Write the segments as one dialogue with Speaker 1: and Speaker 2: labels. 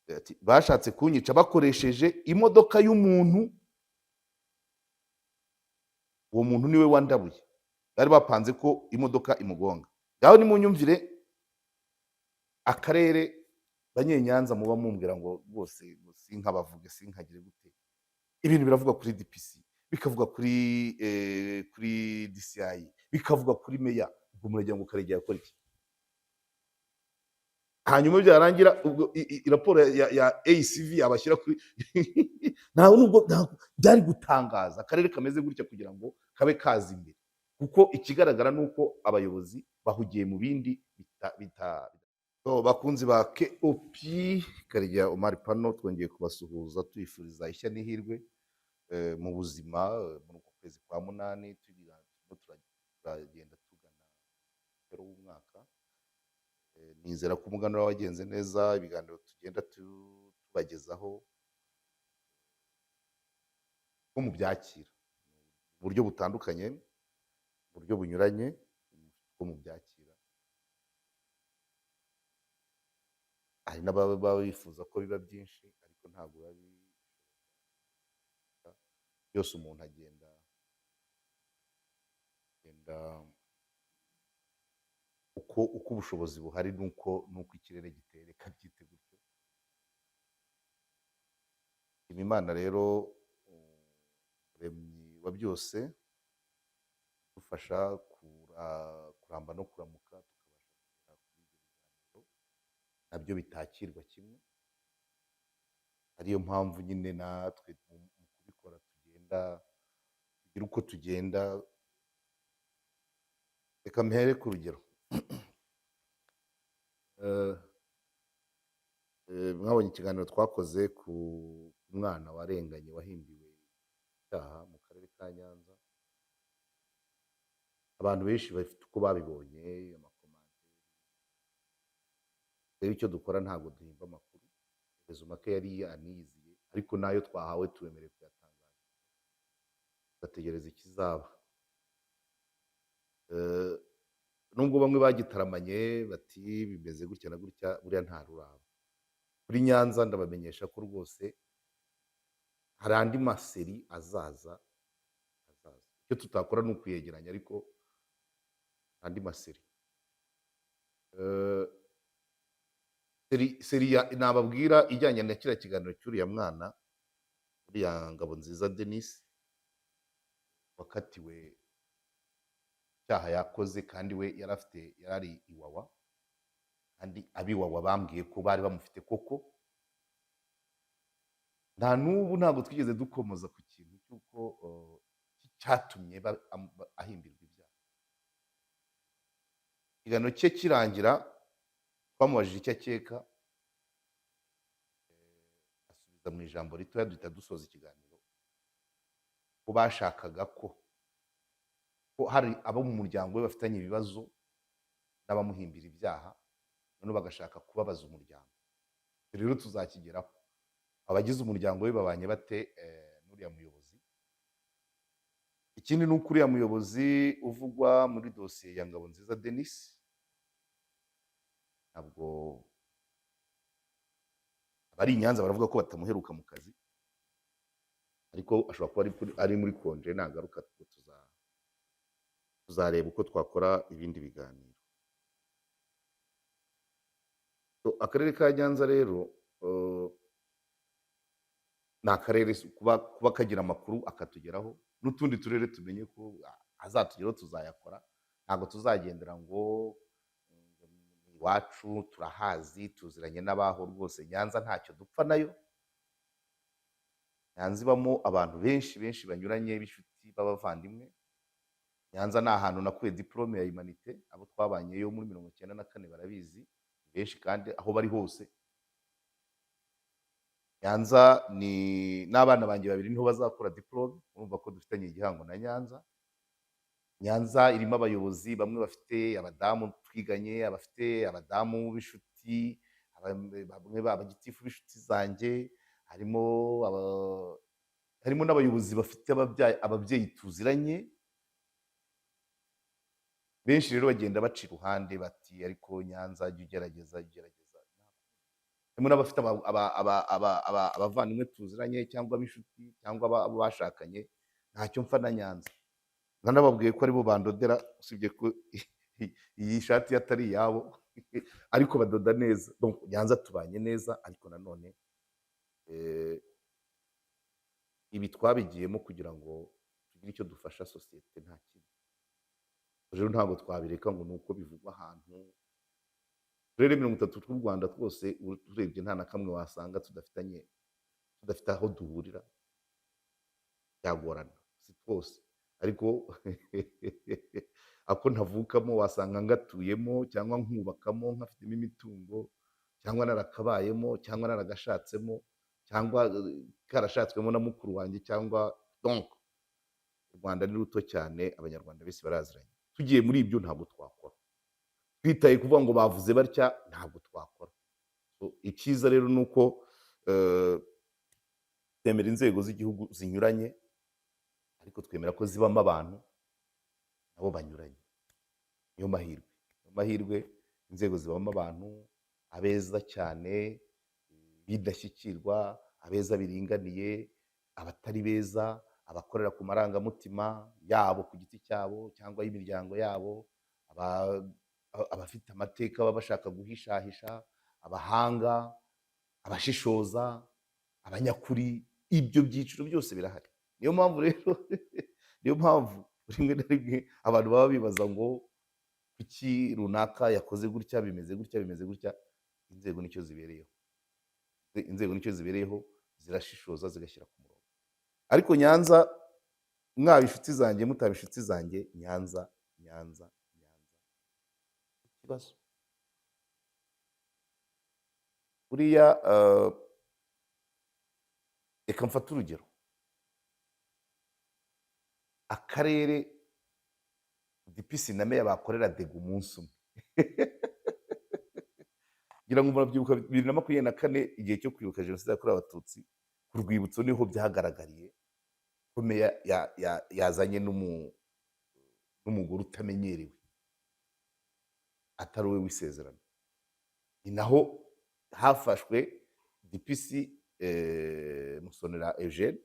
Speaker 1: Ati, bashatse kunyica bakoresheje imodoka y'umuntu, uwo muntu niwe wandabuye, bari bapanze ko imodoka imugonga. Ngaho nimunyumvire akarere banyenyanza muba mumbwira ngo rwose sinkabavuge, sinkagire gute. Ibintu biravuga kuri DPC, bikavuga kuri DCI, bikavuga kuri meya. Ubwo muragira ngo Karegeya yakora iki? Hanyuma byarangira ubwo raporo ya ACV abashyira kuri ntawe, nubwo byari gutangaza akarere kameze gutya kugira ngo kabe kaza imbere, kuko ikigaragara ni uko abayobozi bahugiye mu bindi bita. So, bakunzi ba KOP, Karegeya Omar Pano, twongeye kubasuhuza, tubifuriza ishya n'ihirwe mu buzima muri uku kwezi kwa munani turimo turagenda tugana mpera w'umwaka. Nizera ko umuganura wagenze neza, ibiganiro tugenda tubagezaho ko mubyakira mu buryo butandukanye, mu buryo bunyuranye, ko mubyakira. Hari n'ababa bifuza ko biba byinshi, ariko ntabwo biba bishoboka byose. Umuntu agenda uko ubushobozi buhari nuko ikirere giteye, reka byite gutyo. Imana rero umuremyi wa byose dufasha kuramba no kuramuka, tukabasha kugera kuri ibyo biganiro nabyo bitakirwa kimwe, ariyo mpamvu nyine natwe mu kubikora tugenda tugira uko tugenda. Reka mpere ku rugero. Mwabonye ikiganiro twakoze ku mwana warenganye, wahimbiwe icyaha mu karere ka Nyanza. Abantu benshi bafite uko babibonye, amacommentaires. Rero icyo dukora, ntabwo duhimba amakuru. Résumé yari aniyiziye, ariko n'ayo twahawe tubemerewe kuyatangaza, tugategereza ikizaba. Nubwo bamwe bagitaramanye bati bimeze gutya na gutya, buriya nta ruraba kuri Nyanza. Ndabamenyesha ko rwose hari andi maséries azaza. Icyo tutakora ni ukuyegeranya, ariko andi maséries, série nababwira ijyanye na kiriya kiganiro cy'uriya mwana, uriya Ngabonziza Denis wakatiwe icyaha yakoze, kandi we yari afite, yari ari Iwawa, kandi ab'iwawa bambwiye ko bari bamufite koko. Nta n'ubu ntabwo twigeze dukomoza ku kintu cy'uko cyatumye ahimbirwa ibyaha. Ikiganiro cye kirangira twamubajije icyo akeka, asubiza mu ijambo ritoya, duhita dusoza ikiganiro, ko bashakaga ko hari abo mu muryango we bafitanye ibibazo n'abamuhimbira ibyaha, noneho bagashaka kubabaza umuryango. Rero tuzakigeraho, abagize umuryango we babanye bate n'uriya muyobozi? Ikindi ni uko uriya muyobozi uvugwa muri dosiye ya Ngabonziza Denis, ntabwo abari i Nyanza baravuga ko batamuheruka mu kazi, ariko ashobora kuba ari muri congé. Nagaruka tuzareba uko twakora ibindi biganiro. So, akarere ka Nyanza rero ni akarere kuba kagira amakuru akatugeraho, n'utundi turere tumenye ko azatugeraho tuzayakora. Ntabwo tuzagendera ngo ni iwacu, turahazi, tuziranye n'abaho. Rwose Nyanza ntacyo dupfa nayo. Nyanza ibamo abantu benshi benshi banyuranye b'inshuti, b'abavandimwe. Nyanza ni ahantu nakuye diplôme ya humanités. Abo twabanyeyo muri 94 barabizi, ni benshi kandi aho bari hose. Nyanza ni n'abana banjye babiri niho bazakura diplôme, urumva ko dufitanye igihango na Nyanza. Nyanza irimo abayobozi bamwe bafite abadamu twiganye, abafite abadamu b'inshuti, bamwe abagitifu b'inshuti zanjye, harimo n'abayobozi bafite ababyeyi tuziranye benshi. Rero bagenda baca iruhande bati: "Ariko Nyanza jya ugerageza, jya ugerageza." Harimo n'abafite abavandimwe tuziranye, cyangwa ab'inshuti, cyangwa abo bashakanye. Ntacyo mfa na Nyanza. Nanababwiye ko aribo bandodera, usibye ko iyi shati yo atari iyabo, ariko badoda neza. Donc, Nyanza tubanye neza, ariko nanone ibi twabigiyemo kugira ngo tugire icyo dufasha sosiyete, nta kindi. Rero ntabwo twabireka ngo ni uko bivugwa ahantu. Uturere 30 tw'u Rwanda twose urebye, nta na kamwe wasanga tudafitanye, tudafite aho duhurira. Byagorana, si twose, ariko ako ntavukamo wasanga ngatuyemo, cyangwa nkubakamo, nkafitemo imitungo, cyangwa narakabayemo, cyangwa naragashatsemo, cyangwa karashatswemo na mukuru wanjye, cyangwa. Donc u Rwanda ni ruto cyane, Abanyarwanda bose baraziranye. Tugiye muri ibyo ntabwo twakora. Twitaye kuvuga ngo bavuze batya, ntabwo twakora. So, icyiza rero ni uko twemera inzego z'igihugu zinyuranye, ariko twemera ko zibamo abantu nabo banyuranye. Niyo mahirwe, niyo mahirwe. Inzego zibamo abantu, abeza cyane b'indashyikirwa, abeza biringaniye, abatari beza, abakorera ku marangamutima yabo ku giti cyabo cyangwa y'imiryango yabo, abafite amateka baba bashaka guhishahisha, abahanga, abashishoza, abanyakuri. Ibyo byiciro byose birahari. Niyo mpamvu rero, niyo mpamvu rimwe na rimwe abantu baba bibaza ngo kuki runaka yakoze gutya, bimeze gutya, bimeze gutya. Inzego nicyo zibereyeho, inzego nicyo zibereyeho, zirashishoza, zigashyira ku murongo. Ariko Nyanza, mwaba inshuti zanjye, mutaba inshuti zanjye, Nyanza, Nyanza, Nyanza, ikibazo buriya, reka mfate urugero: akarere DPC na meya bakorera dégâts umunsi umwe. Ngira ngo murabyibuka, 2024, igihe cyo kwibuka Jenoside yakorewe Abatutsi, ku rwibutso niho byagaragariye ko meya yazanye n'umugore utamenyerewe, atari uwe w'isezerano. Ni naho hafashwe DPC Musonera Eugene,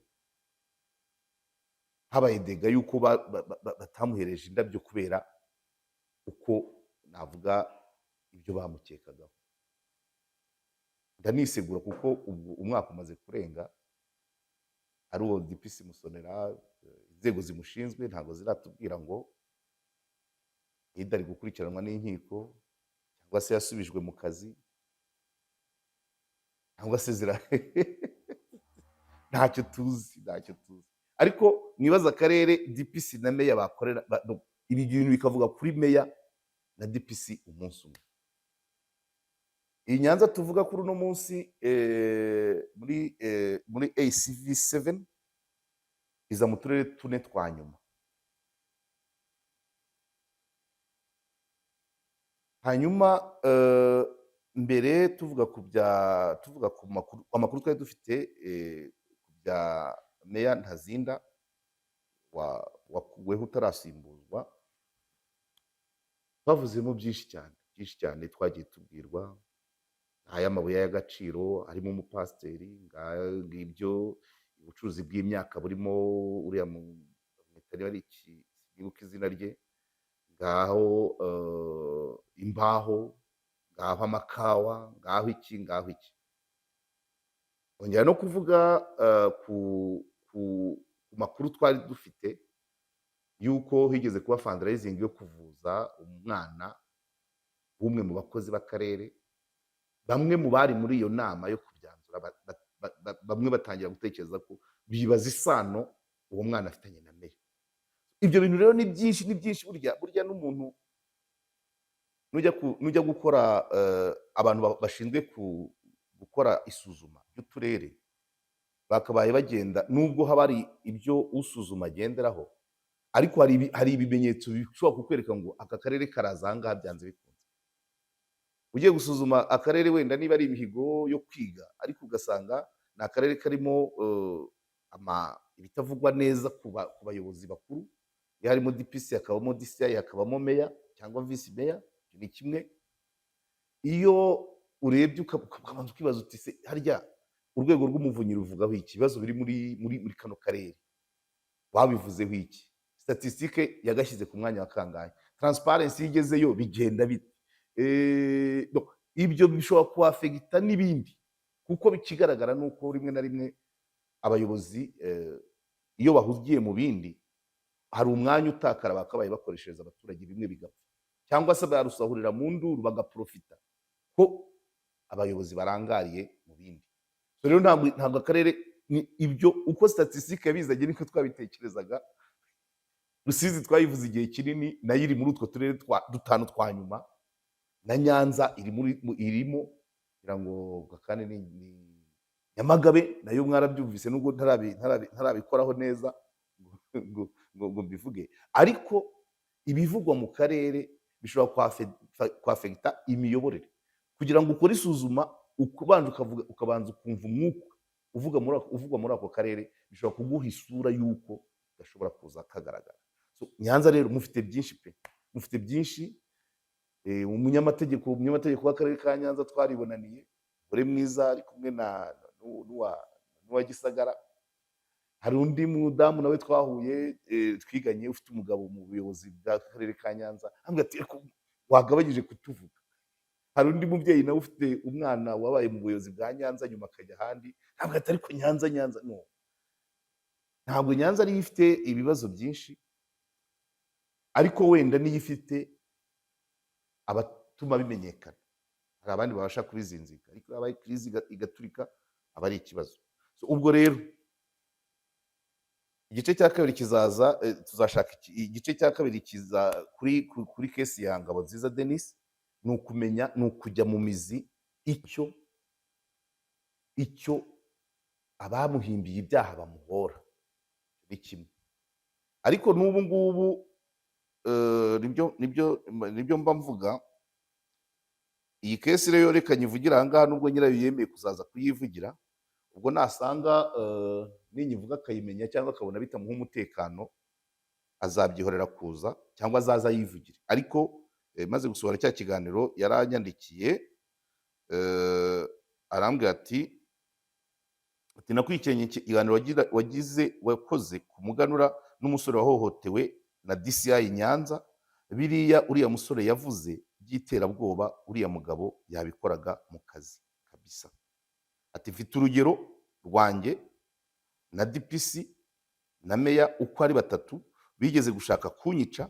Speaker 1: habaye dégâts y'uko batamuhereje indabyo kubera uko navuga ibyo bamukekagaho. Ndanisegura kuko ubu umwaka umaze kurenga ari uwo DPC Musonera, inzego zimushinzwe ntabwo ziratubwira ngo either ari gukurikiranwa n'inkiko, cyangwa se yasubijwe mu kazi, cyangwa se zira, ntacyo tuzi, ntacyo tuzi. Ariko mwibaza akarere DPC na meya bakorera no, ibi bintu bikavuga kuri meya na DPC umunsi umwe. Iyi Nyanza tuvuga kuri uno munsi, muri ACV 7 iza mu turere tune twa nyuma. Hanyuma mbere tuvuga ku bya, tuvuga ku makuru, amakuru twari dufite ku bya meya Ntazinda wakuweho utarasimbuzwa, twavuzemo byinshi cyane, byinshi cyane twagiye tubwirwa, ay'amabuye y'agaciro harimo umupasiteri, ngibyo ubucuruzi bw'imyaka burimo uriya bamwita niba ari iki, sinibuka izina rye, ngaho imbaho, ngaho amakawa, ngaho iki, ngaho iki. Ongera no kuvuga ku makuru twari dufite yuko higeze kuba fundraising yo kuvuza umwana w'umwe mu bakozi b'akarere. Bamwe mu bari muri iyo nama yo kubyanzura, bamwe batangira gutekereza ko, bibaza isano uwo mwana afitanye na meya. Ibyo bintu rero ni byinshi, ni byinshi. Burya, burya n'umuntu nujya gukora, abantu bashinzwe gukora isuzuma ry'uturere bakabaye bagenda, nubwo haba hari ibyo usuzuma agenderaho, ariko hari ibimenyetso bishobora kukwereka ngo aka karere karaza aha ngaha byanze bikunze. Ugiye gusuzuma akarere, wenda niba ari imihigo yo kwiga, ariko ugasanga ni akarere karimo ibitavugwa neza ku bayobozi bakuru, iyo harimo DPC, hakabamo DCI, hakabamo meya cyangwa visi meya, icyo ni kimwe. Iyo Urebye ukabanza ukibaza uti: "Se harya Urwego rw'Umuvunyi ruvugaho iki? Ibibazo biri muri kano karere babivuzeho iki? Statistique yagashyize ku mwanya wa kangahe? Transparency iyo igezeyo bigenda bite?" Donc, ibyo bishobora kuaffecta n'ibindi, kuko ikigaragara ni uko rimwe na rimwe abayobozi, iyo bahugiye mu bindi, hari umwanya utakara bakabaye bakoreshereza abaturage, bimwe bigapfa cyangwa se barusahurira mu nduru, bagaprofita ko abayobozi barangariye mu bindi. So rero ntabwo akarere ni ibyo, uko statistique yabizanye niko twabitekerezaga. Rusizi twayivuze igihe kinini, nayo iri muri utwo turere dutanu twa nyuma, na Nyanza iri muri irimo, ngira ngo kandi ni Nyamagabe nayo mwarabyumvise, nubwo ntarabikoraho neza ngo mbivuge, ariko ibivugwa mu karere bishobora kwaffecta imiyoborere. Kugira ngo ukore isuzuma, ukubanje ukavuga, ukabanza ukumva umwuka uvugwa muri ako karere, bishobora kuguha isura y'uko gashobora kuza kagaragara. So, Nyanza rero mufite byinshi pe, mufite byinshi. Umunyamategeko w'akarere ka Nyanza twaribonaniye, umugore mwiza, ari kumwe na n'uwa Gisagara. Hari undi mudamu nawe twahuye, twiganye, ufite umugabo mu buyobozi bw'akarere ka Nyanza, ambwira ati: "Ariko wagabanyije kutuvuga." Hari undi mubyeyi nawe ufite umwana wabaye mu buyobozi bwa Nyanza, nyuma akajya ahandi, ntabwo ati: "Ariko Nyanza, Nyanza no." Ntabwo Nyanza ariyo ifite ibibazo byinshi, ariko wenda niyo ifite abatuma bimenyekana. Hari abandi babasha kubizinzika, ariko iyo habaye crise igaturika, aba ari ikibazo. So, ubwo rero igice cya kabiri kizaza, tuzashaka igice cya kabiri kiza kuri case ya Ngabonziza Denis, ni ukumenya, ni ukujya mu mizi icyo abamuhimbiye ibyaha bamuhora. Ni kimwe, ariko n'ubu ngubu nibyo mba mvuga. Iyi case rero reka nyivugira aha ngaha, nubwo nyirayo yemeye kuzaza kuyivugira. Ubwo nasanga ninyivuga akayimenya cyangwa akabona bitamuha umutekano, azabyihorera kuza cyangwa azaza yivugire. Ariko maze gusohora cya kiganiro, yaranyandikiye, arambwira ati: "Nakurikiranye ikiganiro wagize, wakoze ku muganura n'umusore wahohotewe na DCI Nyanza. Biriya uriya musore yavuze by'iterabwoba, uriya mugabo yabikoraga mu kazi kabisa." Ati: "Mfite urugero rwanjye na DPC na meya, uko ari batatu bigeze gushaka kunyica.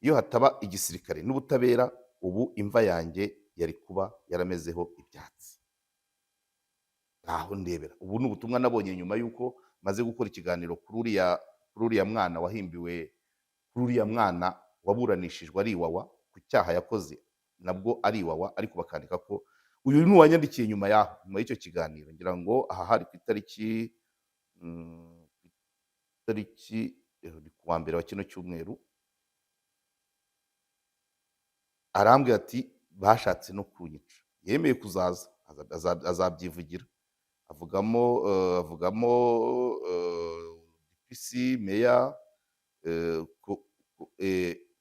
Speaker 1: Iyo hataba igisirikare n'ubutabera, ubu imva yanjye yari kuba yaramezeho ibyatsi." Aho ndebera, ubu ni ubutumwa nabonye nyuma y'uko maze gukora ikiganiro kuri uriya mwana wahimbiwe, kuri uriya mwana waburanishijwe ari Iwawa ku cyaha yakoze nabwo ari Iwawa, ariko bakandika ko uyu ni uwanyandikiye nyuma yaho, nyuma y'icyo kiganiro. Ngira ngo aha hari ku itariki ni ku wa mbere wa kino cyumweru. Arambwira ati: "Bashatse no kunyica." Yemeye kuzaza, azabyivugira. Avugamo DPC, meya,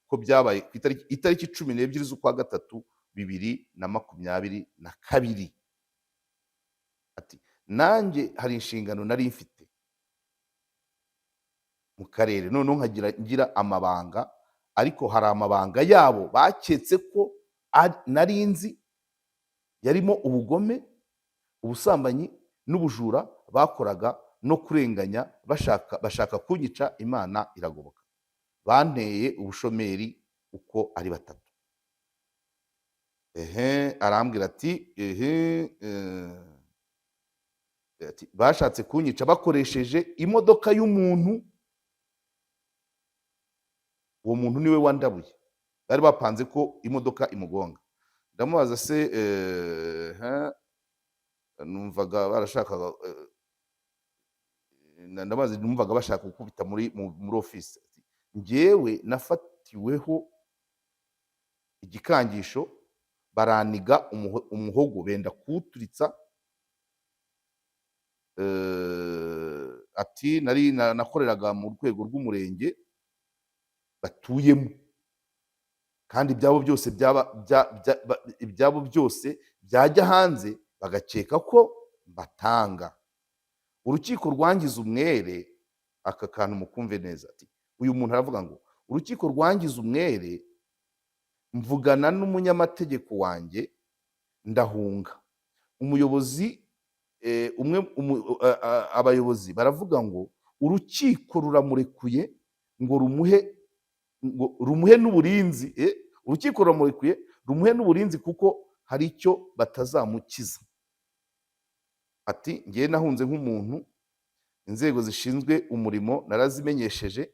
Speaker 1: ko byabaye ku itariki 12 z'ukwa gatatu 2022. Ati: "Nanjye hari inshingano nari mfite mu karere, noneho nkagira ngira amabanga, ariko hari amabanga yabo baketse ko nari nzi, yarimo ubugome, ubusambanyi n'ubujura bakoraga no kurenganya, bashaka kunyica, Imana iragoboka. Banteye ubushomeri uko ari batatu." Ehe, arambwira ati: "Ehe, ati, bashatse kunyica bakoresheje imodoka y'umuntu, uwo muntu niwe wandabuye, bari bapanze ko imodoka imugonga." Ndamubaza se, numvaga barashakaga, ndabaza, numvaga bashaka gukubita muri ofisi. Ati: "Njyewe nafatiweho igikangisho, baraniga umuhogo benda kuwuturitsa." Ati: "Nari nakoreraga mu rwego rw'umurenge batuyemo, kandi ibyabo byose byaba ibyabo byose Byajya hanze bagakeka ko mbatanga. Urukiko rwangize umwere. Aka kantu mukumve neza. Ati uyu muntu aravuga ngo urukiko rwangize umwere, mvugana n'umunyamategeko wanjye, ndahunga. Umuyobozi umwe abayobozi baravuga ngo urukiko ruramurekuye, ngo rumuhe n'uburinzi. Urukiko ruramurekuye, rumuhe n'uburinzi kuko hari icyo batazamukiza. Ati ngewe nahunze nk'umuntu. Inzego zishinzwe umurimo narazimenyesheje,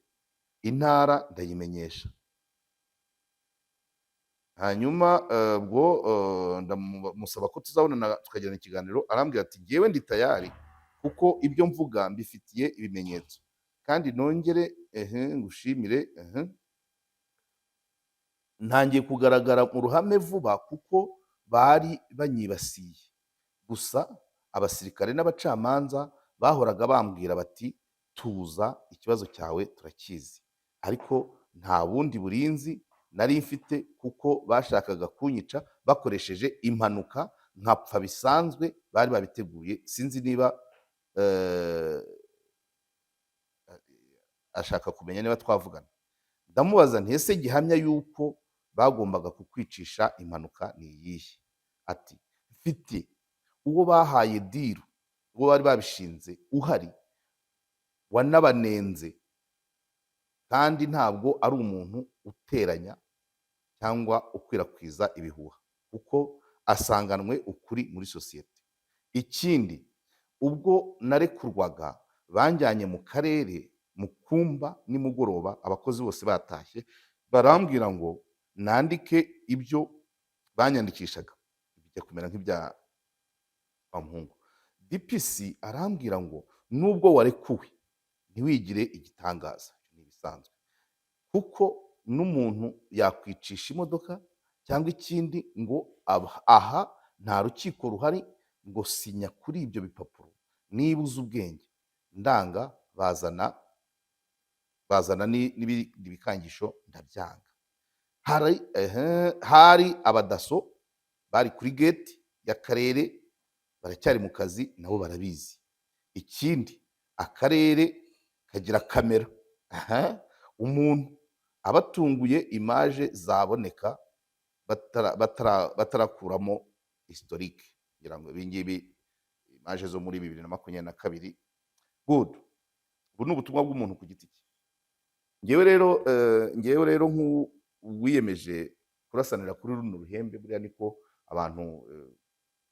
Speaker 1: intara ndayimenyesha. Hanyuma ubwo ndamusaba ko tuzabonana tukagirana ikiganiro. Arambwira ati ngewe ndi tayari kuko ibyo mvuga mbifitiye ibimenyetso. Kandi nongere ehe ngushimire, ehe ntangiye kugaragara mu ruhame vuba kuko bari banyibasiye. Gusa abasirikare n'abacamanza bahoraga bambwira bati tuza, ikibazo cyawe turakizi. Ariko nta bundi burinzi nari mfite kuko bashakaga kunyica bakoresheje impanuka nkapfa bisanzwe, bari babiteguye. Sinzi niba ashaka kumenya niba twavugana. Ndamubaza nti ese gihamya yuko bagombaga kukwicisha impanuka ni iyihe? Ati mfite uwo bahaye deal, uwo bari babishinze uhari wanabanenze, kandi ntabwo ari umuntu uteranya cyangwa ukwirakwiza ibihuha kuko asanganwe ukuri muri sosiyete. Ikindi, ubwo narekurwaga banjyanye mu karere mu kumba nimugoroba, abakozi bose batashye, barambwira ngo nandike ibyo banyandikishaga, bijya kumera nk'ibya wa muhungu DPC. Arambwira ngo nubwo warekuwe ntiwigire igitangaza, ni ibisanzwe kuko n'umuntu yakwicisha imodoka cyangwa ikindi, ngo aha nta rukiko ruhari, ngo sinya kuri ibyo bipapuro niba uzi ubwenge. Ndanga, bazana n'ibindi bikangisho, ndabyanga. Hari hari abadaso bari kuri gate y'akarere, baracyari mu kazi, nabo barabizi. Ikindi, akarere kagira kamera. Aha, umuntu abatunguye image zaboneka batarakuramo historique. Ngira ngo ibi ngibi image zo muri 2022. Good. Ubu ni ubutumwa bw'umuntu ku giti cye. Ngewe rero nk'uwiyemeje kurasanira kuri runo ruhembe, buriya niko abantu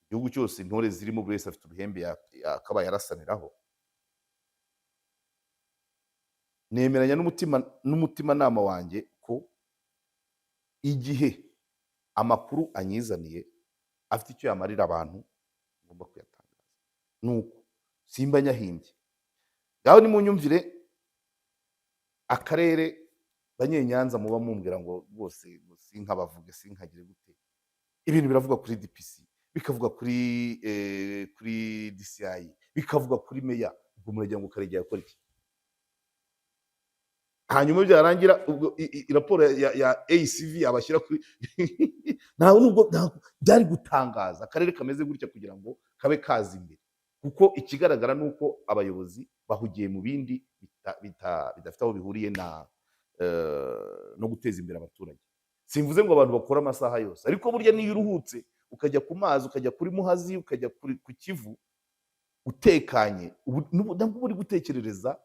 Speaker 1: igihugu cyose intore zirimo, buri wese afite uruhembe yakabaye arasaniraho. Nemeranya n'umutimanama wanjye ko igihe amakuru anyizaniye afite icyo yamarira abantu, ngomba kuyatangaza. Nuko simba nyahimbye. Ngaho nimunyumvire akarere. Banyenyanza muba mumbwira ngo rwose ngo sinkabavuge, sinkagire gute. Ibintu biravuga kuri DPC, bikavuga kuri DCI, bikavuga kuri meya. Ubwo muragira ngo Karegeya yakora iki? Hanyuma byarangira ubwo raporo ya ACV abashyira kuri ntawe. Nubwo byari gutangaza akarere kameze gutya kugira ngo kabe kaza imbere, kuko ikigaragara ni uko abayobozi bahugiye mu bindi bidafite aho bihuriye na no guteza imbere abaturage. Simvuze ngo abantu bakora amasaha yose, ariko burya niyo uruhutse ukajya ku mazi, ukajya kuri Muhazi, ukajya ku Kivu utekanye, nabwo uba uri gutekerereza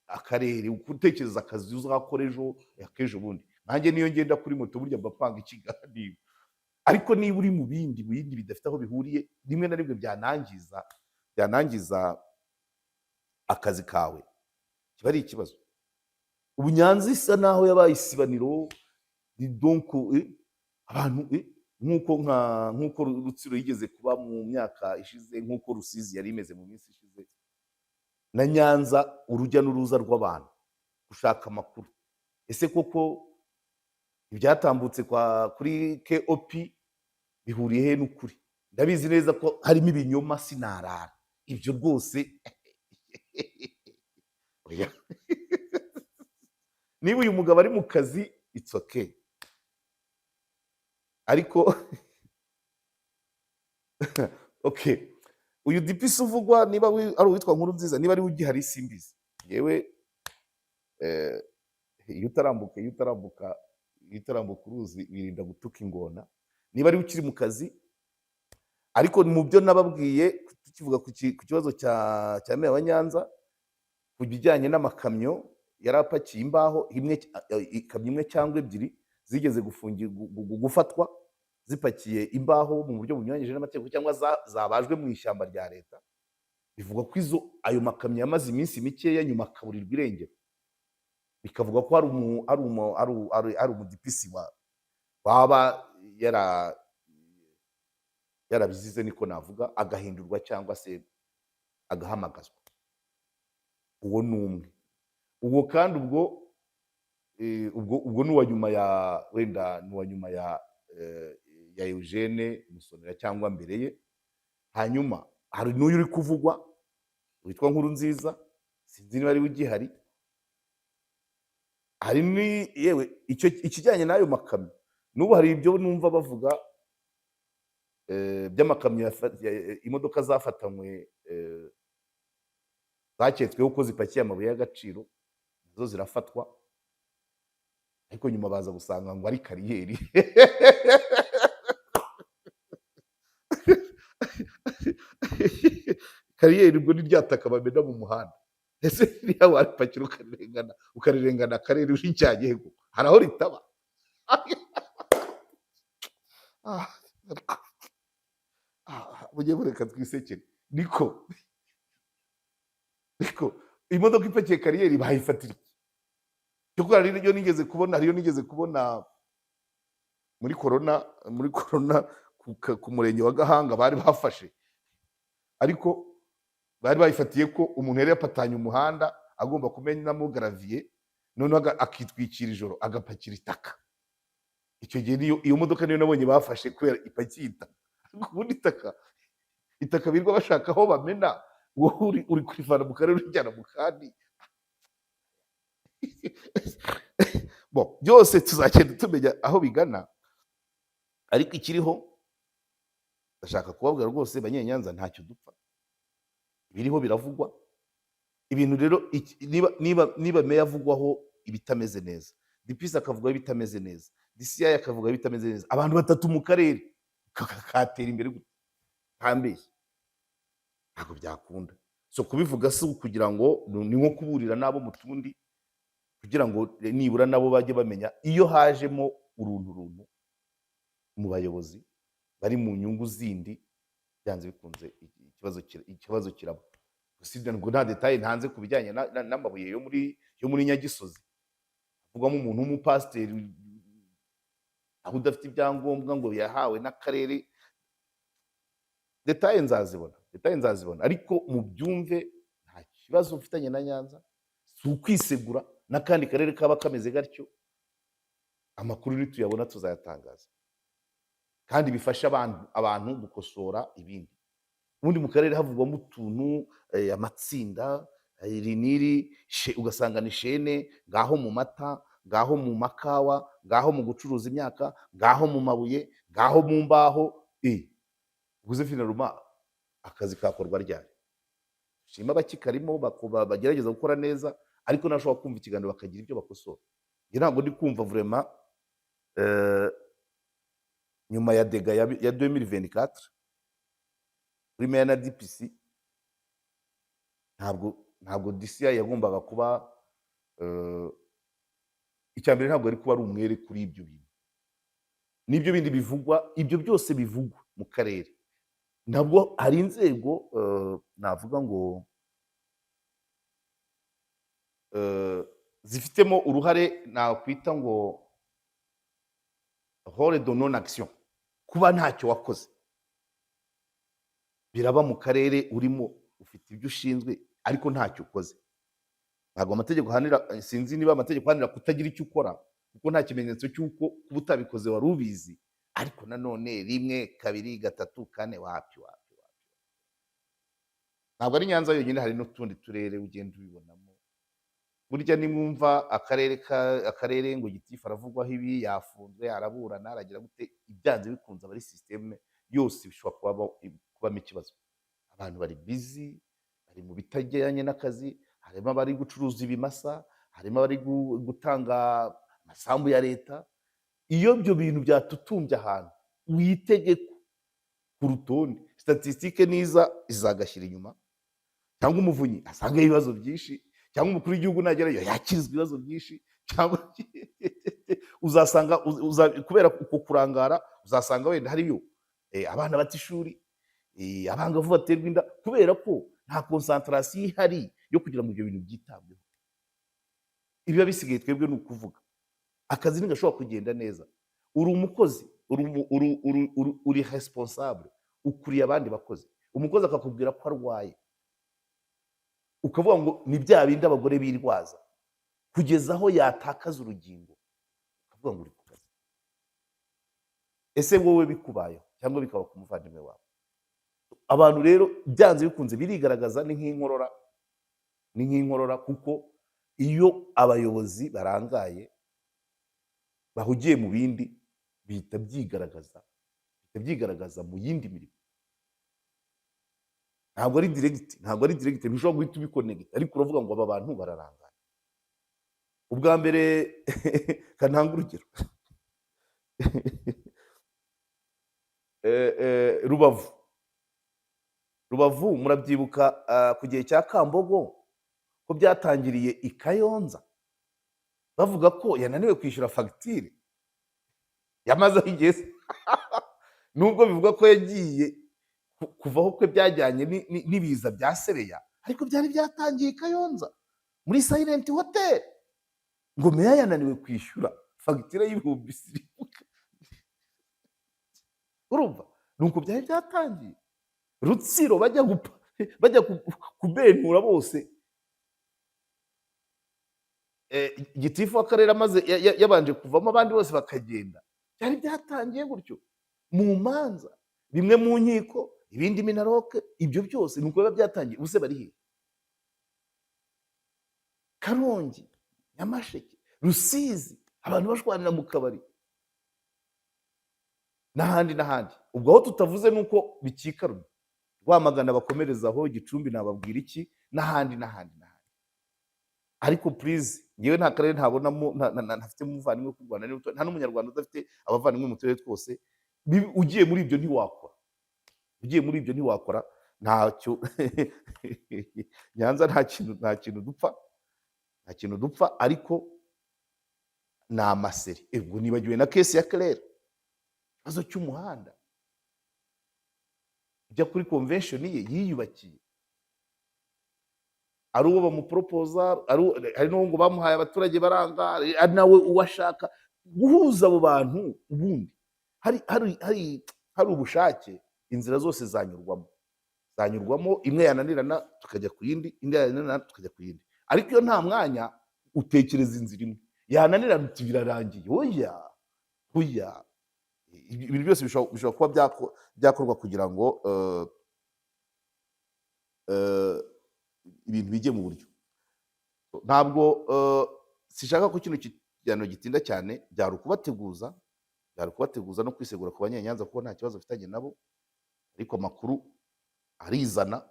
Speaker 1: akarere, gutekereza akazi uzakora ejo, ak'ejo bundi. Nanjye niyo ngenda kuri moto burya mba panga ikiganiro. Ariko niba uri mu bindi bidafite aho bihuriye, rimwe na rimwe byanangiza akazi kawe, kiba ari ikibazo. Ubu Nyanza isa naho yabaye isibaniro. Ni donc abantu nk'uko Rutsiro yigeze kuba mu myaka ishize, nk'uko Rusizi yari imeze mu minsi ishize, na Nyanza urujya n'uruza rw'abantu gushaka amakuru. Ese koko ibyatambutse kuri KOP bihuriye he n'ukuri? Ndabizi neza ko harimo ibinyoma, sinarara ibyo rwose. Oya. Niba uyu mugabo ari mu kazi, it's okay, ariko Okay, uyu DPC uvugwa, niba ari uwitwa Nkuru Nziza, niba ari we ugihari simbizi. Yewe, iyo utarambuka uruzi wirinda gutuka ingona. Niba ari we ukiri mu kazi, ariko mu byo nababwiye tukivuga ku kibazo cya meya wa Nyanza ku bijyanye n'amakamyo yari apakiye imbaho, imwe, ikamyo imwe cyangwa ebyiri zigeze gufatwa zipakiye imbaho mu buryo bunyuranyije n'amategeko cyangwa zabajwe mu ishyamba rya leta, bivugwa ko izo ayo makamyo yamaze iminsi mikeya, nyuma akaburirwa irengero. Bikavuga ko hari umu ari umu ari ari ari umu DPC waba yarabizize, niko navuga, agahindurwa cyangwa se agahamagazwa. Uwo ni umwe. Uwo kandi ubwo ni uwa nyuma ya, wenda ni uwa nyuma ya Eugene Musonera cyangwa mbere ye. Hanyuma hari n'uyu uri kuvugwa witwa Nkuru Nziza, sinzi niba ari we ugihari. Hari ni yewe icyo ikijyanye n'ayo makamyo, n'ubu hari ibyo numva bavuga by'amakamyo, imodoka zafatanywe, zaketsweho ko zipakiye amabuye y'agaciro, nazo zirafatwa, ariko nyuma baza gusanga ngo ari kariyeri. Kariyeri ubwo ni rya taka bamena mu muhanda. Ese niba waripakira ukarirengana akarere urijyanye he? Hari aho ritaba. Mujye mureka twisekere. Niko imodoka ipakiye kariyeri bayifatira iki? Cyokora hariyo nigeze kubona muri corona ku murenge wa Gahanga bari bafashe, ariko bari bayifatiye ko umuntu yari yapatanye umuhanda agomba kumenamo gravier, noneho akitwikira ijoro agapakira itaka. Icyo gihe niyo iyo modoka niyo nabonye bafashe kubera ipakiye itaka. Ariko ubundi itaka birirwa bashaka aho bamena, wowe uri kurivana mu karere urijyana mu kandi. Bon, byose tuzagenda tumenya aho bigana, ariko ikiriho ndashaka kubabwira rwose, Banyenyanza, ntacyo dupfa, ibiriho biravugwa. Ibintu rero niba meya avugwaho ibitameze neza, DPC akavugaho ibitameze neza, DCI akavuga ibitameze neza, abantu batatu mu karere katera imbere gute? Ntambeshye, ntabwo byakunda. So kubivuga si ukugira ngo ni nko kuburira n'abo mu tundi, kugira ngo nibura nabo bajye bamenya iyo hajemo uruntu runtu mu bayobozi bari mu nyungu zindi, byanze bikunze ikibazo kiraba. Usibye ngo nta détail ntanze ku bijyanye n'amabuye yo muri Nyagisozi, havugwamo umuntu w'umupasiteri aho udafite ibyangombwa ngo yahawe n'akarere. Détails nzazibona, ariko mubyumve, nta kibazo mfitanye na Nyanza, si ukwisegura. N'akandi karere kaba kameze gatyo, amakuru nituyabona tuzayatangaza, kandi bifasha abantu gukosora ibindi. Ubundi mu karere havugwamo utuntu, amatsinda, iri n'iri, ugasanga ni chaîne, ngaho mu mata, ngaho mu makawa, ngaho mu gucuruza imyaka, ngaho mu mabuye, ngaho mu mbaho. Uguze finalement akazi kakorwa ryari? Shima abakikarimo bagerageza gukora neza, ariko nashobora kumva ikiganiro bakagira ibyo bakosora. Njye ntabwo ndi kumva vraiment, nyuma ya dégâts ya 2024 kuri meya na DPC, ntabwo DCI yagombaga kuba, icya mbere ntabwo ari kuba ari umwere kuri ibyo bintu n'ibyo bindi bivugwa. Ibyo byose bivugwa mu karere, ntabwo hari inzego, navuga ngo zifitemo uruhare, nakwita ngo rôle de non action, kuba ntacyo wakoze. Biraba mu karere urimo, ufite ibyo ushinzwe ariko ntacyo ukoze. Ntabwo amategeko ahanira, sinzi niba amategeko ahanira kutagira icyo ukora, kuko nta kimenyetso cy'uko kuba utabikoze wari ubizi. Ariko nanone rimwe, kabiri, gatatu, kane, wapi wapi wapi. Ntabwo ari Nyanza yonyine, hari n'utundi turere ugenda ubibonamo. Burya nimwumva akarere ngo gitifu aravugwaho ibi, yafunzwe, araburana, aragira gute, ibyanze bikunze aba ari système. yose bishobora kubamo ikibazo. Abantu bari busy, bari mu bitajyanye n'akazi. Harimo abari gucuruza ibimasa, harimo abari gutanga amasambu ya leta. Iyo ibyo bintu byatutumbye ahantu, witege ko ku rutonde statistique niza izagashyira inyuma, cyangwa Umuvunyi asangayo ibibazo byinshi, cyangwa umukuru w'igihugu nagerayo yakirizwa ibibazo byinshi, cyangwa uzasanga kubera uko kurangara uzasanga wenda hariyo abana bata ishuri, abangavu baterwa inda, kubera ko nta concentration ihari yo kugira ngo ibyo bintu byitabweho. Ibiba bisigaye twebwe ni ukuvuga akazi ntigashobora kugenda neza. Uri umukozi, uri responsable, ukuriye abandi bakozi. Umukozi akakubwira ko arwaye, ukavuga ngo ni bya bindi abagore birwaza, kugeza aho yatakaza urugingo, ukavuga ngo uri ku kazi. Ese wowe bikubayeho cyangwa bikaba ku muvandimwe wawe? Abantu rero byanze bikunze birigaragaza, ni nk'inkorora, ni nk'inkorora, kuko iyo abayobozi barangaye, bahugiye mu bindi, bihita byigaragaza, bihita byigaragaza mu yindi mirimo. Ntabwo ari direct, ntabwo ari direct, ntushobora guhita ubiconnecta, ariko uravuga ngo aba bantu bararangaye. Ubwa mbere kananga urugero, Rubavu, Rubavu murabyibuka, ku gihe cya Kambogo, ko byatangiriye i Kayonza bavuga ko yananiwe kwishyura fagitire yamaze aho igeze, nubwo bivuga ko yagiye kuvaho kwe byajyanye n'ibiza bya Sebeya, ariko byari byatangiye i Kayonza muri Silent Hotel, ngo meya yananiwe kwishyura fagitire y'ibihumbi siribuka. Urumva nuko byari byatangiye. Rutsiro bajya kubenura bose, gitifu w'akarere amaze yabanje kuvamo, abandi bose bakagenda. Byari byatangiye gutyo mu manza, bimwe mu nkiko, ibindi MINALOC. Ibyo byose ni uko biba byatangiye. Ubuse bari hehe? Karongi, Nyamasheke, Rusizi, abantu bashwanira mu kabari, n'ahandi n'ahandi. Ubwo aho tutavuze ni uko bikikarumye. Rwamagana bakomerezaho, Gicumbi nababwira iki, n'ahandi n'ahandi n'ahandi. Ariko please, ngewe nta karere ntabonamo ntafitemo umuvandimwe ku Rwanda, nta n'Umunyarwanda udafite abavandimwe mu turere twose. Ugiye muri ibyo ntiwakora, ugiye muri ibyo ntiwakora ntacyo. Nyanza nta kintu dupfa, nta kintu dupfa, ariko ni amaseri. Ubwo nibagiwe na case ya Claire, ikibazo cy'umuhanda ujya kuri convention ye yiyubakiye, ari uwo bamuporopoza, hari n'uwo ngo bamuhaye abaturage baranga, ari nawe uwo ashaka guhuza abo bantu. Ubundi hari ubushake, inzira zose zanyurwamo, zanyurwamo. Imwe yananirana tukajya ku yindi, indi yananirana tukajya ku yindi. Ariko iyo nta mwanya, utekereza inzira imwe, yananirana uti birarangiye. Oya, oya, ibintu byose bishobora kuba byakorwa kugira ngo ibintu bijye mu buryo. Ntabwo sishaka ko kino kiganiro gitinda cyane. Byari ukubateguza, byari ukubateguza no kwisegura ku Banyenyanza, kuko nta kibazo mfitanye nabo, ariko amakuru arizana.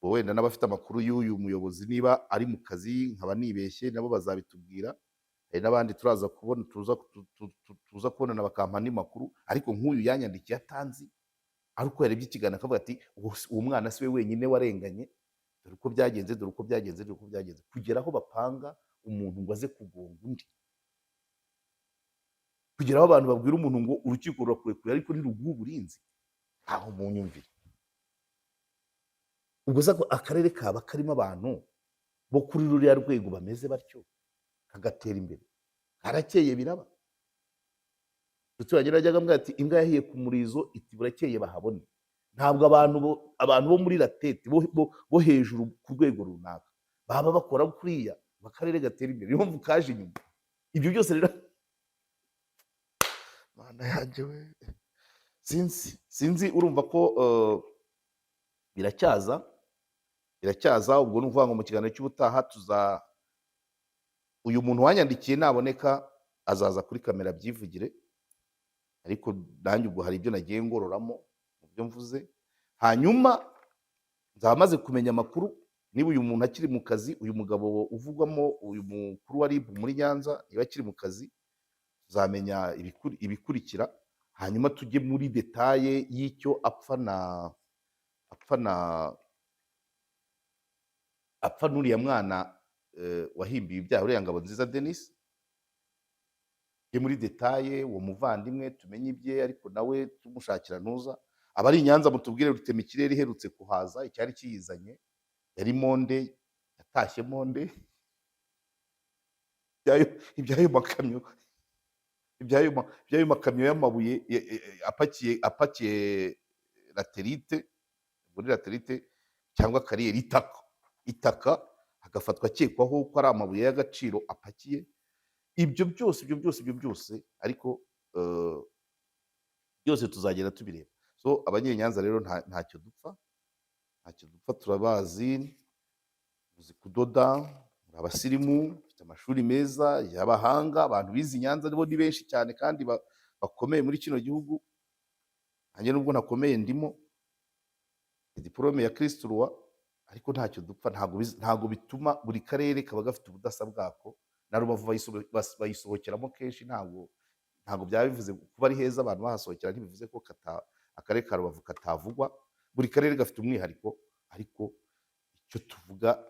Speaker 1: Ubwo wenda n'abafite amakuru y'uyu muyobozi, niba ari mu kazi nkaba nibeshye, nabo bazabitubwira. Hari n'abandi turaza kubona, tuza kubonana bakampa andi makuru. Ariko nk'uyu yanyandikiye atanzi, ari uko yarebye ikiganiro akavuga ati uwo mwana si we wenyine warenganye, dore uko byagenze, dore uko byagenze, dore uko byagenze, kugera aho bapanga umuntu ngo aze kugonga undi, kugera aho abantu babwira umuntu ngo urukiko rurakurekuye ariko ntiruguha uburinzi. Aho mu nyumvire, ubwo se akarere kaba karimo abantu bo kuri ruriya rwego bameze batyo kagatera imbere? Karakeye biraba. Inshuti yanjye yajyaga ambwira ati imbwa yahiye ku murizo iti burakeye bahabone. Ntabwo abantu bo muri la tête bo hejuru ku rwego runaka baba bakora kuriya ngo akarere gatera imbere. Niyo mpamvu kaje inyuma ibyo byose rero. Mana yanjye we, sinzi, sinzi. Urumva ko biracyaza, biracyaza. Ubwo ni ukuvuga ngo mu kiganiro cy'ubutaha tuza, uyu muntu wanyandikiye naboneka azaza kuri kamera abyivugire. Ariko nanjye ubwo hari ibyo nagiye ngororamo mu byo mvuze. Hanyuma nzaba maze kumenya amakuru niba uyu muntu akiri mu kazi, uyu mugabo uvugwamo, uyu mukuru wa RIB muri Nyanza, niba akiri mu kazi, tuzamenya ibikurikira. Hanyuma tujye muri détails y'icyo apfa n'uriya mwana wahimbiwe ibyaha, uriya Ngabo Nziza Denis. Tujye muri détails, uwo muvandimwe tumenye ibye, ariko nawe tumushakira ntuza. Abari i Nyanza mutubwire rutemikirere iherutse kuhaza, icyari kiyizanye, yari monde, yatashye monde, ibyayo makamyo y'amabuye apakiye latérite, muri latérite cyangwa carrière, itaka, agafatwa akekwaho ko ari amabuye y'agaciro apakiye. Ibyo byose, ibyo byose, ibyo byose, ariko byose tuzagenda tubireba. So abanyenyanza rero ntacyo dupfa, ntacyo dupfa, turabazi, muzi kudoda, muri abasirimu, mufite amashuri meza y'abahanga. Abantu bize i Nyanza nibo ni benshi cyane kandi bakomeye muri kino gihugu. Nanjye nubwo ntakomeye, ndimo diporome ya Christ Roi, ariko ntacyo dupfa. Ntabwo bituma, buri karere kaba gafite ubudasa bwako. Na Rubavu bayisohokeramo kenshi. Ntabwo byaba bivuze kuba ari heza abantu bahasohokera, ntibivuze ko akarere ka Rubavu katavugwa. Buri karere gafite umwihariko, ariko icyo tuvuga,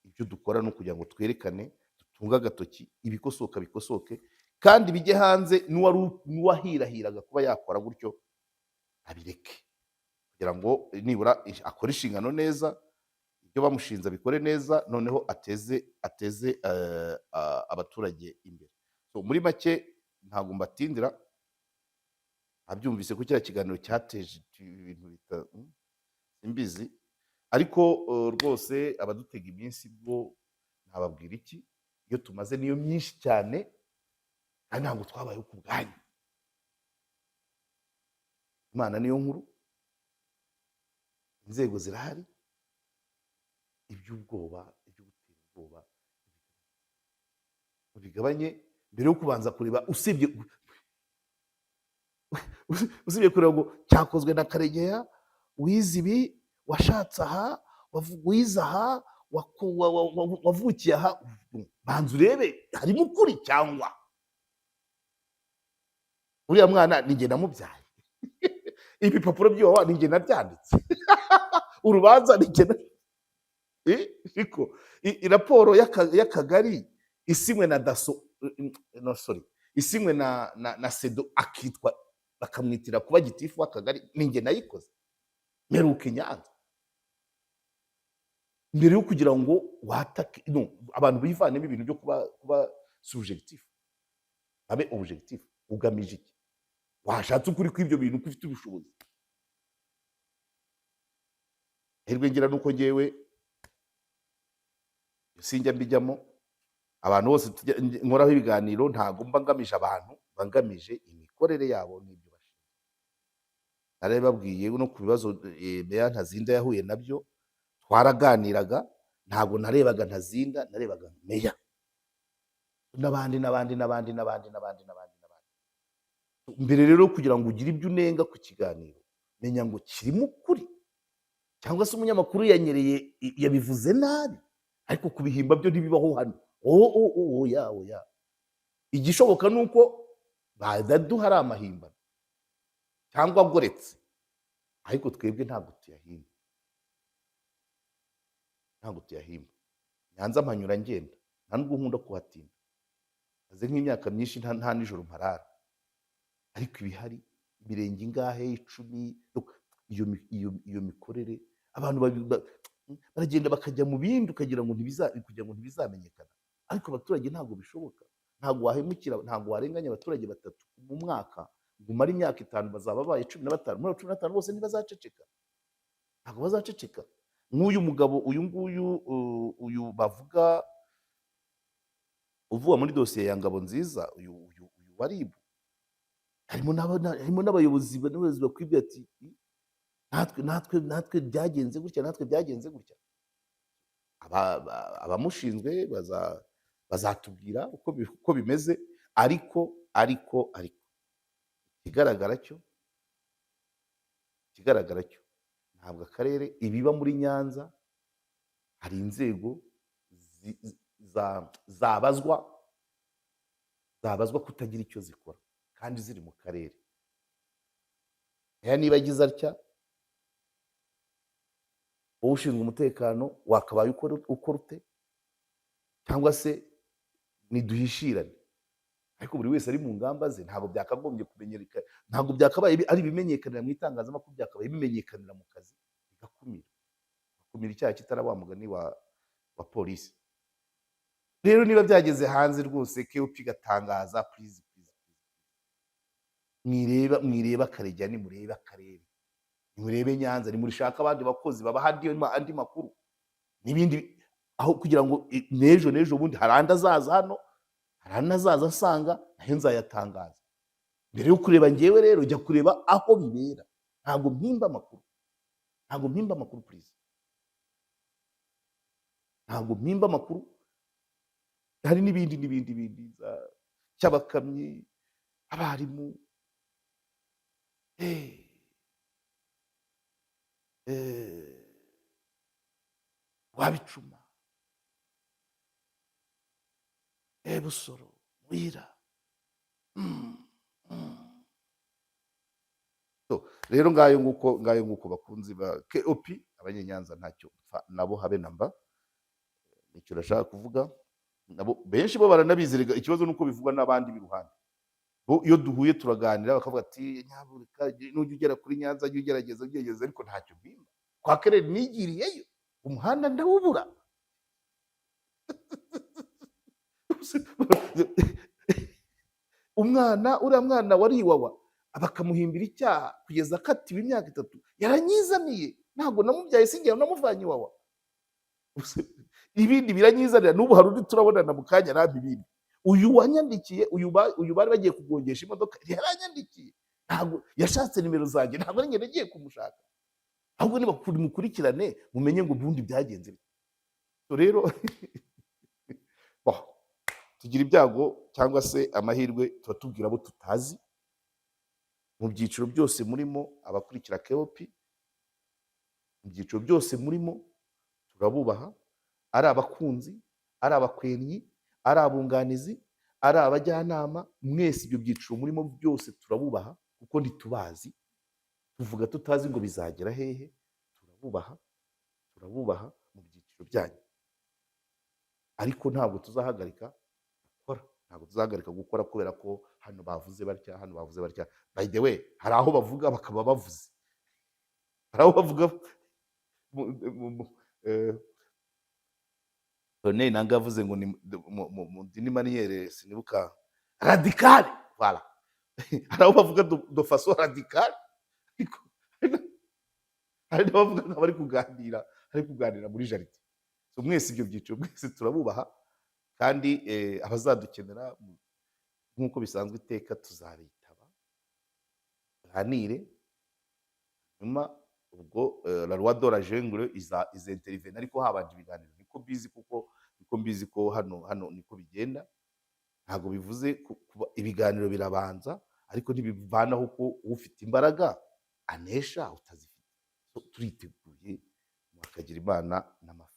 Speaker 1: ibyo dukora ni ukugira ngo twerekane, dutunge agatoki, ibikosoka bikosoke kandi bijye hanze, n'uwahirahiraga kuba yakora gutyo abireke, kugira ngo nibura akore inshingano neza, ibyo bamushinze abikore neza, noneho ateze abaturage imbere. So, muri make ntabwo mbatindira. Abyumvise ko kiriya kiganiro cyateje ibintu bita simbizi, ariko rwose abadutega iminsi bwo nababwira iki? Iyo tumaze niyo myinshi cyane, kandi ntabwo twabayeho ku bwanyu. Imana niyo nkuru, inzego zirahari. Iby'ubwoba, ibyo gutera ubwoba bigabanye mbere yo kubanza kureba. Usibye kureba ngo cyakozwe na Karegeya wize ibi, washatse aha, wize aha, wavukiye aha, banza urebe harimo ukuri, cyangwa uriya mwana ni njye namubyaye, ibipapuro by'iwawa ni njye nabyanditse, urubanza ni njye ariko raporo y'akagari isinywe na DASSO, no sorry, isinywe na SEDO, akitwa, bakamwitira kuba gitifu w'akagari, ni njye nayikoze. Mperuka i Nyanza. Mbere yo kugira ngo watake, no, abantu bivanemo ibintu byo kuba subjectif, babe objectif. Ugamije iki? Washatse ukuri kw'ibyo bintu ko ufite ubushobozi. Hirwe ngira nuko ngewe sinjya mbijyamo. Abantu bose nkoraho ibiganiro, ntabwo mba ngamije abantu, mba ngamije imikorere yabo n'ibyo bashinzwe. Narabibabwiye no ku bibazo Meya Ntazinda yahuye nabyo, twaraganiraga. Ntabwo narebaga Ntazinda, narebaga meya n'abandi n'abandi n'abandi n'abandi n'abandi n'abandi n'abandi. Mbere rero kugira ngo ugire ibyo unenga ku kiganiro, menya ngo kirimo ukuri cyangwa se umunyamakuru yanyereye, yabivuze nabi. Ariko kubihimba byo ntibibaho hano. Oh, oh, oh, oya, oya. Igishoboka ni uko badaduha ari amahimbano cyangwa agoretse, ariko twebwe ntabwo tuyahimba, ntabwo tuyahimba. Nyanza mpanyura ngenda, nta nubwo nkunda kuhatinda, maze nk'imyaka myinshi nta nijoro mparara. Ariko ibihari, imirenge ingahe? 10. Iyo mikorere, abantu baragenda bakajya mu bindi, ukagira ngo kugira ngo ntibizamenyekana. Ariko abaturage ntabwo bishoboka, ntabwo wahemukira, ntabwo warenganya abaturage batatu mu mwaka ngo umare imyaka 5, bazaba babaye 15. Muri abo 15 bose ntibazaceceka, ntabwo bazaceceka. Nk'uyu mugabo, uyu nguyu, uyu bavuga uvuga muri dosiye ya Ngabonziza, uyu wa RIB, harimo n'abayobozi bakwibwira ati natwe byagenze gutya, natwe byagenze gutya. Abamushinzwe bazatubwira uko bimeze. Ariko Ikigaragara cyo ntabwo akarere, ibiba muri Nyanza, hari inzego zabazwa kutagira icyo zikora kandi ziri mu karere. Aya niba agize atya, wowe ushinzwe umutekano wakabaye ukora ute? Cyangwa se niduhishirane? Ariko buri wese ari mu ngamba ze. Ntabwo byakagombye kumenyekana, ntabwo byakabaye ari ibimenyekanira mu itangazamakuru, byakabaye bimenyekanira mu kazi, bigakumira, gukumira icyaha kitaraba, wa mugani wa polisi. Rero niba byageze hanze rwose, KOP igatangaza, please, please, mwireba, mwireba Karegeya, nimurebe akarere, nimurebe Nyanza, nimurishaka abandi bakozi babaha andi makuru n'ibindi, aho kugira ngo n'ejo n'ejo bundi hari andi azaza hano, hari andi azaza asanga nayo nzayatangaza. Mbere yo kureba ngewe rero, jya kureba aho bibera. Ntabwo mpimba amakuru, ntabwo mpimba amakuru, please, ntabwo mpimba amakuru. Hari n'ibindi n'ibindi bindi cy'abakamyi, abarimu, Rwabicuma, Busoro, Muyira. So, rero ngayo nguko bakunzi ba KOP, Abanyenyanza ntacyo mpfa nabo habe namba. Nicyo nashaka kuvuga. Nabo benshi bo baranabizi rega, ikibazo nuko bivugwa n'abandi b'iruhande. Bo iyo duhuye turaganira, bakavuga ati: "Nyabuneka nujya ugera kuri Nyanza jya ugerageza ugerageza." Ariko ntacyo mpimba kwa Kerere, nigiriyeyo umuhanda ndawubura. Umwana, uriya mwana wari Iwawa bakamuhimbira icyaha kugeza akatiwe imyaka 3, yaranyizaniye. Ntabwo namubyaye, sinjye namuvanye Iwawa. Ibindi biranyizanira. N'ubu hari undi turabonana mu kanya arampa ibindi. Uyu wanyandikiye, uyu bari bagiye kugongesha imodoka, yaranyandikiye. Ntabwo yashatse nimero zanjye, ntabwo ari njye nagiye kumushaka. Ahubwo niba mukurikirane mumenye ngo ubundi byagenze bite. So rero, bon, tugira ibyago cyangwa se amahirwe, tuba tubwira abo tutazi mu byiciro byose murimo. Abakurikira KOP mu byiciro byose murimo, turabubaha, ari abakunzi, ari abakwennyi, ari abunganizi, ari abajyanama, mwese ibyo byiciro murimo byose turabubaha, kuko ntitubazi, tuvuga tutazi ngo bizagera hehe. Turabubaha, turabubaha mu byiciro byanyu, ariko ntabwo tuzahagarika gukora, ntabwo tuzahagarika gukora kubera ko hano bavuze batya, hano bavuze batya. By the way, hari aho bavuga bakaba bavuze, hari aho bavuga Corneille Nangaa yavuze ngo ni mu d'une manière, sinibuka, radicale, voilà. Hari aho bavuga de façon radicale, ariko hari n'abavuga nk'abari kuganira, ari kuganira muri jardin. So mwese ibyo byiciro mwese turabubaha, kandi abazadukenera nk'uko bisanzwe iteka tuzabitaba, tuganire. Nyuma ubwo la loi de la jungle iza izintervene, ariko habanje ibiganiro. Niko mbizi, kuko niko mbizi ko hano niko bigenda. Ntabwo bivuze kuba ibiganiro birabanza, ariko ntibivanaho ko ufite imbaraga anesha utazifite. So, turiteguye, mukagira Imana n'amafaranga.